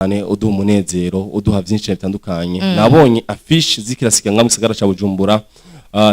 Cyane uduha umunezero, uduha byinshi bitandukanye. Nabonye affiche zikirasiga nga mu gisagara ca Bujumbura,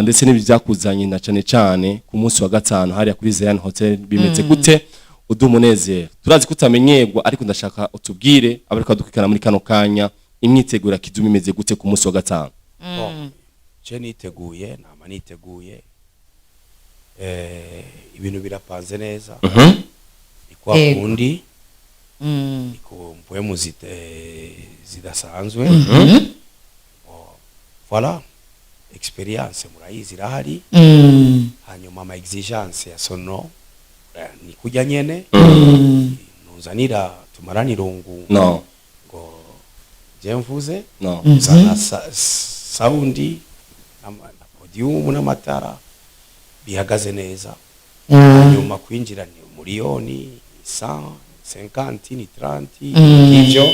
ndetse n'ibi byakuzanye na cane cane ku munsi wa gatanu hariya kuri Zion Hotel. Bimeze gute? Uduha umunezero, turazi ko utamenyerwa, ariko ndashaka utubwire abariko badukurikirana muri kano kanya imyiteguro ya Kidumu imeze gute ku munsi wa gatanu. Bon, je niteguye, nama niteguye. Ibintu birapanze neza. Ni kwa kundi, ni ku mpwemu zidasanzwe. Bon, voilà, expérience murayizi irahari. Hanyuma ama exigence ya sono ni kujya nyene nuzanira tumarana irungu No. ngo je mvuze No. zana sound na podium n'amatara bihagaze neza. Hanyuma kwinjira ni miliyoni 150, ni 30 ivyo.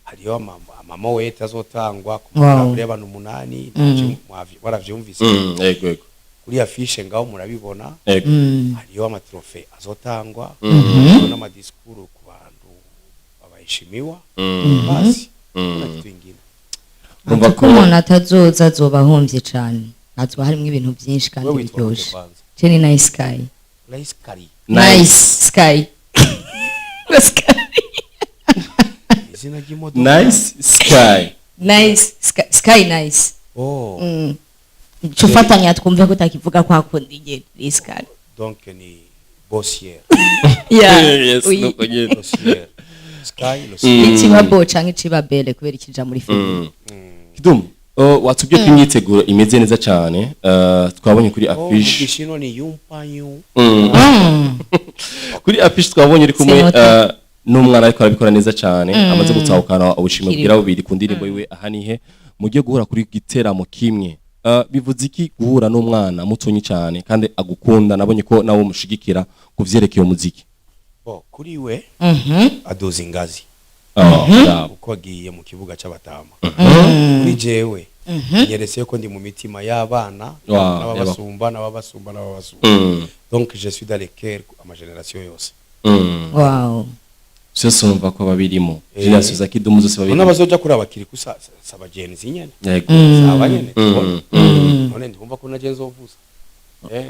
Hariho amamowete azotangwa ku matable y'abantu 8. Waravyumvise Yego. Kuri affiche ngaho murabibona. Hariho ama trophées azotangwa, hariho n'ama discours ku bantu babaheshimiwa. Basi, kuna kitu ingine. Urumva ko ko umuntu atazoza azoba ahombye cane, hazoba harimwo ibintu byinshi kandi Wewe witwa gute? biryoshe. Kwanza. Je ni Nice Sky. Nice Kari. Nice Sky. Sky. Izina ry'imodoka. Nice Sky. Nice Sky, Sky Nice. Oh. Cufatanya twumve ko utakivuga kwa kundi nyene ni Sky. Donc ni Bossier. Yeah. Yes. Oui. Nuko nyene. Bossier Sky Lossier. Ikiba bo canke ikiba bele kubera ikija muri film. Kidumu, watubwiye ko imyiteguro imeze neza cyane, twabonye kuri Oh, mu affiche. Gishinwa ni yumpanyu. Kuri affiche twabonye uri kumwe Sinota. n'umwana, ariko arabikora neza cyane, amaze gutahukana ubushimwe Kiriho. bwira bubiri ku ndirimbo yiwe aha nihe mugiye guhura kuri giteramo kimwe. Bivuze iki guhura n'umwana mutonyi cyane kandi agukunda? Nabonye ko nawe umushigikira ku vyerekeye umuziki. Bo kuri we aduza ingazi Oh, bravo. uko agiye mu kibuga c'abatama. Kuri jewe nyeretse ko ndi mu mitima y'abana n'ababasumba n'ababasumba n'ababasumba. Donc je suis dans le cœur ama génération yose. Vyose urumva ko babirimo, génération za Kidumu zose None babirimo. abazoja kuri abakiri kusa sabagenzi nyene. Saba nyene tubona. None ndumva ko naje nzovuza.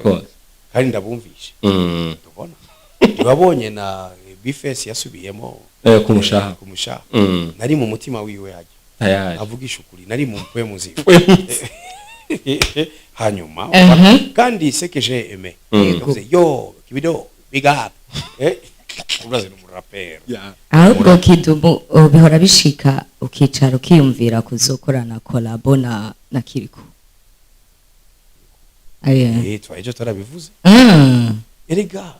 Course. Kandi ndabumvishe. Ndubona ntibabonye na Bface yasubiyemo. Ku mushaha. Ku mushaha. Nari mu mutima wiwe hajya. Tayari. Avugisha ukuri, nari mu mpwe muziwe. Hanyuma kandi ce que j'ai aimé, yavuze: "Yo Kibido, big up." Urazi ni umuraperi. Ahubwo Kidumu, bihora bishika ukicara ukiyumvira kuzokorana collabo na Kiriko? Aye. Twa ejo tarabivuze. Erega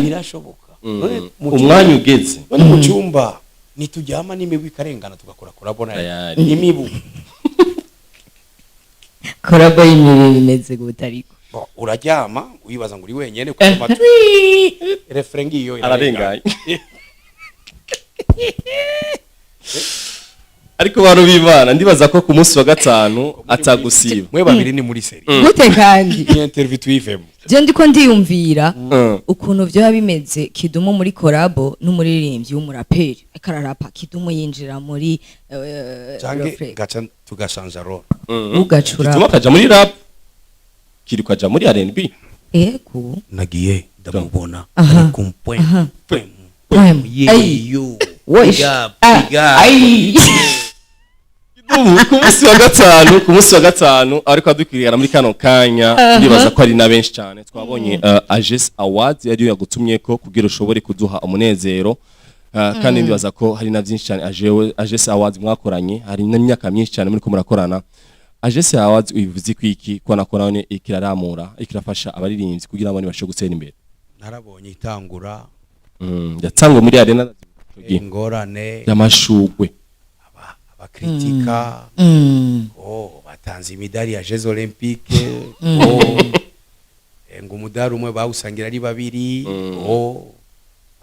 birashoboka. None mu Umwanya ugeze. None mu cyumba nituryama n'imibu ikarengana tugakora collabo nayo? Tayari. Imibu. Collabo y'imibi bimeze gute ariko? Bon, uraryama wibaza ngo uri wenyene, kusoma twi refrain ngiyo. Ararenganye, ariko bantu b'Imana, ndibaza ko ku munsi wa gatanu atagusiba. Mwe babiri ni muri série. Gute kandi? Ni interview tuyivemo. Je ndiko ndiyumvira ukuntu vyoba bimeze Kidumu muri collabo n'umuririmbyi w'umuraperi ariko ararapa, Kidumu yinjira muri Canke refrain. gaca tugashanja role. Ugacura. Gituma akaja muri rap, Kiri kaja muri R&B. Ego. Nagiye ndamubona Aha. ari ku point point. Point. Yeah. Ay. Yo. Wesh. Big up, Ah, big up. Ai. Kidumu, ku munsi wa gatanu ariko adukwirira muri kano kanya, ndibaza ko ari na benshi cyane. Twabonye Ages Awards yari yagutumye ko kugira ushobore kuduha umunezero. Kandi ndibaza ko hari na byinshi cyane Ages Awards mwakoranye, hari n'imyaka myinshi cyane muri ko murakorana. Ages Awards ubivuze kwiki ko nakora ikiraramura, ikirafasha abaririmbyi kugira ngo bashobore gutera imbere? Narabonye itangura. Yatangwe muri arena Ingorane y'amashugwe. Abakritika oh, batanze imidari ya Jeux Olympiques, oh, ngo umudari umwe bawusangira ari babiri. Oh,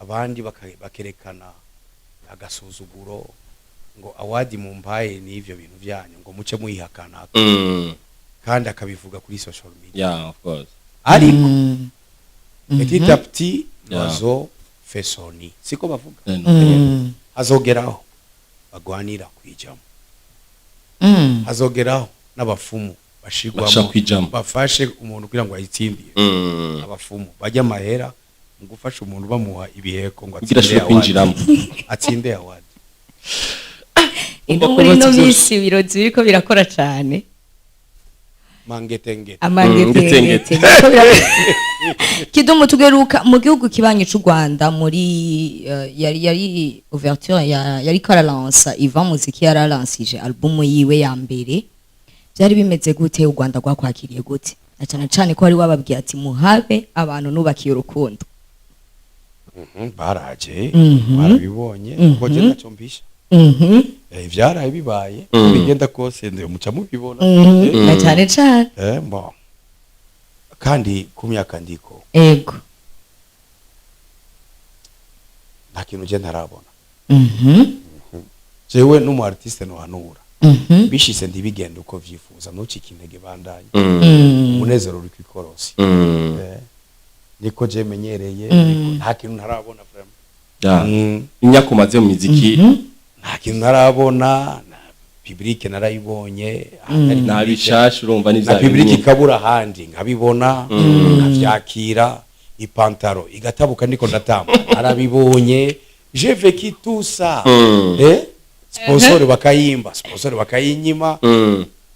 abandi bakerekana agasuzuguro ngo award mumpaye n'ivyo bintu vyanyu ngo muce muyihakana, kandi akabivuga kuri social media. Yeah, of course. Ariko petit à petit l'oiseau fait son nid, siko bavuga? No. Azogeraho. Bagwanira kwijamo. Hazogeraho n'abafumu Bashaka bashigwamo, kwijamo. bafashe umuntu kugira ngo ayitsindire. Abafumu bajya amahera mu gufasha umuntu, bamuha ibiheko ngo Kugira atsinde ashobore award. kwinjiramo. Atsinde award. Ino Umva muri ko ino byose. minsi ibirozi biriko birakora cane. Mangetengete. Amangetengete. Ngetengete. Biriko Kidumu, tugeruka mu gihugu kibanyi c'u Rwanda muri yari ouverture ya yari karalansa Ivan Muziki, yaralansije album yiwe ya mbere. Byari bimeze gute? U Rwanda rwakwakiriye gute, na cane cane ko wari wababwiye ati muhabe abantu nubakiye urukundo? Baraje, barabibonye, kuko je ntacyo mpisha. Ivyaraye bibaye, bigenda kose nde muca mubibona. Na cane cane. Bon, kandi ku myaka ndiko, nta kintu je ntarabona. Jewe n'umu artiste nohanura, bishitse ntibigende uko vyifuza, ntucike intege, bandanye. Umunezero uri kwikorosi. Niko je menyereye, nta kintu ntarabona vraiment. Imyaka umaze mu miziki. Nta kintu ntarabona. Na public narayibonye ahatari Nta public, bishasha urumva ni na bya public bindi. ikabura ahandi nkabibona, nkavyakira, ipantaro igatabuka ndiko ndatamba, narabibonye, j'ai vécu tout ça. Sponsor bakayimba, sponsor bakayinyima.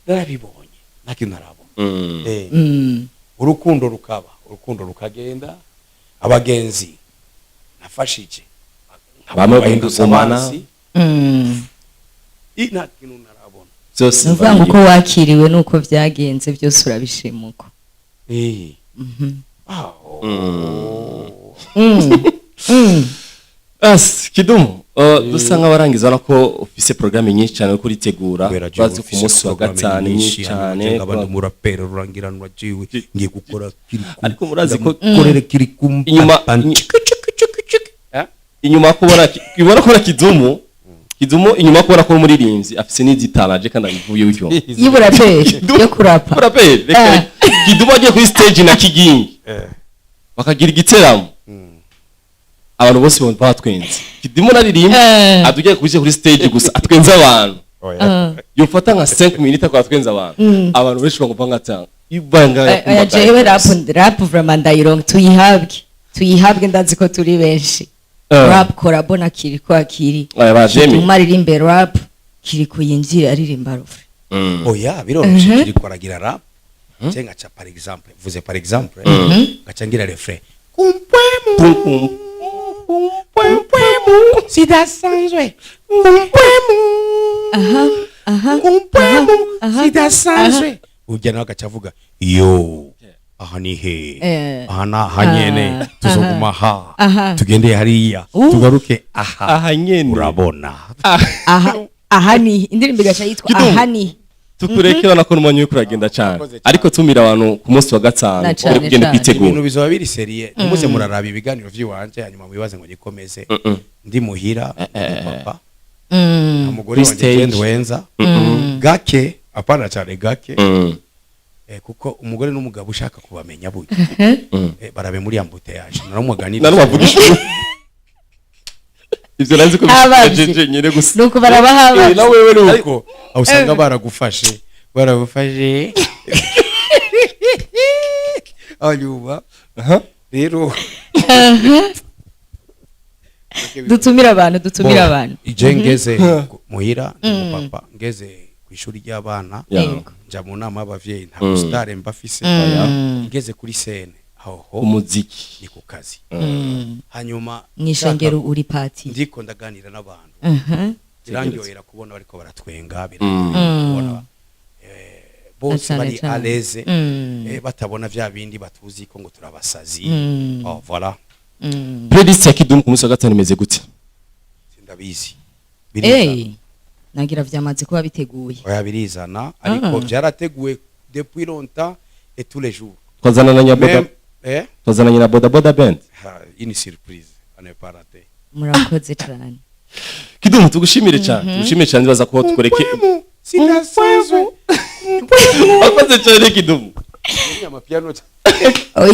Narabibonye, nta kintu ntarabona. Urukundo rukaba, urukundo rukagenda, abagenzi nafashije Bamwe bahindutse bakagumana. abansi. Nta kintu ntarabona. Byose Ni ukuvuga ngo uko wakiriwe n'uko byagenze byose urabishima uko? Ah, oh. As Kidumu, dusa nk'abarangiza, urabona ko ufise programme nyinshi cyane yo kuritegura. Kubera jewe Bazi ku mfise munsi wa programme gatanu nyinshi cyane. Nkaba ndi umuraperi rurangiranwa, jiwe ngiye gukora kiriku. Ariko murazi ko Ndamukorere kiriku. Inyuma kubona ibona kubona Kidumu, inyuma kubona ko umuririmbyi afise n'izitaraje kandi abivuye utyo. Y'uburaperi, yo kurapa. Kuraperi, reka reka. Kidumu agiye kuri stage na Kigingi, bakagira igiteramo, abantu bose bumva batwenze. Kidumu naririmba, adugiye kubishyira kuri stage gusa atwenze abantu. Yofata nka 5 minutes akaba atwenze abantu. Abantu benshi bagomba ngatanga ibanga. Oya, jewe rap, rap vraiment ndayironka, tuyihabwe, tuyihabwe, ndazi ko turi benshi. Rap collabo na Kiriko akiri. Oya, bavyemeye. Kidumu aririmbe rap, Kiriko yinjire aririmba rufre. Oya, biroroshe. Kiriko aragira rap, je ngaca, par exemple, vuze par exemple, ngaca ngira refrain: kumpwemu, Pum, pum. kumpwemu sidasanzwe, kumpwemu, kumpwemu sidasanzwe. Ujya nawe agaca avuga: yo, aha ni he? Aha ni aha nyene. Tuzoguma aha, tugende hariya, tugaruke aha. Aha nyene. Urabona? Aha, aha ni indirimbo igaca yitwa Kidumu. Aha ni. Tukureke, urabona ko n'umwanya uriko uragenda cyane. Urakoze cyane. Ariko tumira abantu ku munsi wa gatanu Na cane uri kugenda cane. kwitegura. Ibintu bizoba biri sérieux. Ntimuze muraraba ibiganiro vy'iwanje hanyuma mwibaze ngo nikomeze. Ndi muhira, ndi papa, umugore Kuri wanje stage. je ndwenza gake, apana cyane, gake. Kuko umugore n'umugabo ushaka kubamenya burya, barabe muri embouteillage naramuganira. Nari wavugisha ivyo nazi ko Abavye. jeje nyene gusa. Nuko barabaha abavye. Na wewe nuko aho usanga baragufashe, baragufashe hanyuma rero. Dutumire abantu, dutumire abantu. Ije ngeze muhira, ndi umupapa, ngeze ku ishuri ry'abana, nja mu nama y'abavyeyi, nta musitare mba afise. Ngeze kuri scène aho ho Umuziki. ni ku kazi. Hanyuma Mw'ishengero uri pati. Ndiko ndaganira n'abantu, birandyohera kubona bariko baratwenga, birandyohera kubona bose Cane bari cane. à l'aise, batabona vya bindi batuzi ko ngo turabasazi. Oh, voilà. Playlist ya Kidumu ku munsi wa gatanu imeze gute? Sindabizi, birizana. Nagira vyamaze kuba biteguye. Oya, birizana, ariko vyarateguwe depuis longtemps et tous les jours. Twazana na Nyaboda? Même, Twazananye na Boda Boda Band. Ha, une surprise à ne pas rater. Murakoze cane. Kidumu, tugushimire cyane, tugushimire cyane. Baza ko tukureke. Sidasanzwe. Wakoze cyane, Kidumu. Ni amapiano. Oh,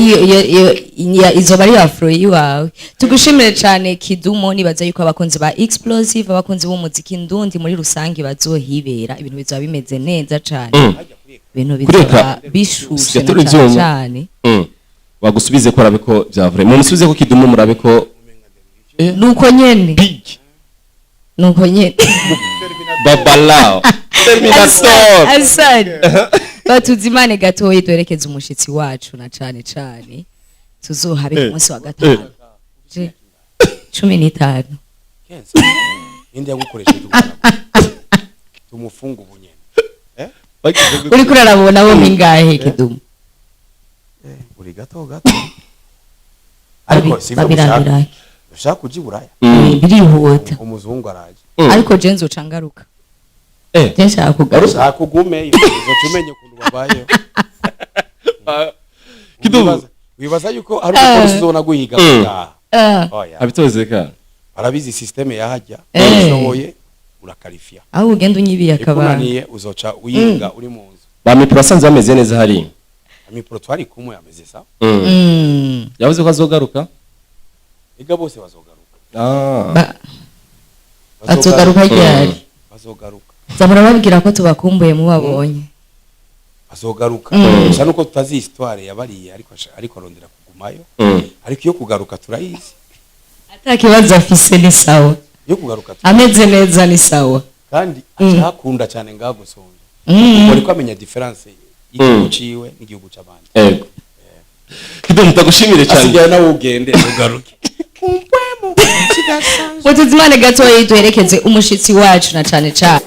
izoba ari afro iwawe. Tugushimire cyane, Kidumo. Nibaza yuko abakunzi ba Explosive, abakunzi b'umuziki ndundi muri rusange bazohibera, ibintu bizaba bimeze neza cyane. Ibintu Kuri bizaba bishushe na Sigatura cyane ivyuma. cyane. Bagusubize ko arabe ko vya vrai. Mumusubize ko Kidumu, murabe ko Nuko nyene. Big. Nuko nyene. Babalao Terminator. Asani batuzimane gatoyi, twerekeze umushitsi wacu na cane cane tuzohabe ku munsi wa gatanu. Je, 15. Kenzo, ninde yagukoresheje ubwana? Tumufunga ubu nyene. Uriko urarabona bo mingahe, Kidumu? Uri gato gato, ariko sivyo gushaka. Babirabirahe. Ushaka kuja i Buraya. Birihuta. Umuzungu araje. Ariko je nzoca ngaruka. Je nshaka kugaruka. Ushaka ugumeyo, uzoca umenya ukuntu babayeho. Kidumu. Wibaza yuko hari umupolisi uzobona guhiga gutaha? Ah, Oya. Abitozeka. Barabizi système yahajya. Ushoboye urakarifia. Aho ugenda unyibiye akabanga. Ikunaniye uzoca uyiga uri mu nzu. Ba mipro asanze bameze neza hari. Amipro twari kumwe ameze sawa. Yavuze ko azogaruka. Ega bose bazogaruka. Ah. Bazogaruka ryari? Bazogaruka. Zamura babwira ko tubakumbuye mubabonye. Bazogaruka gusa nuko tutazi histoire yabariye, ariko ariko arondera kugumayo. Ariko iyo kugaruka turayizi. Ata kibazo afise ni sawa. Iyo kugaruka Ameze neza ni sawa. Kandi acakunda cyane ngaho gusonja. Ariko amenya différence y'igihugu ciwe n'igihugu c'abandi. Ego. Kidumu, ndagushimire cyane. Asigaye nawe ugende ugaruke. Mutuzimane gatoyi, duherekeze umushitsi wacu na cane cane.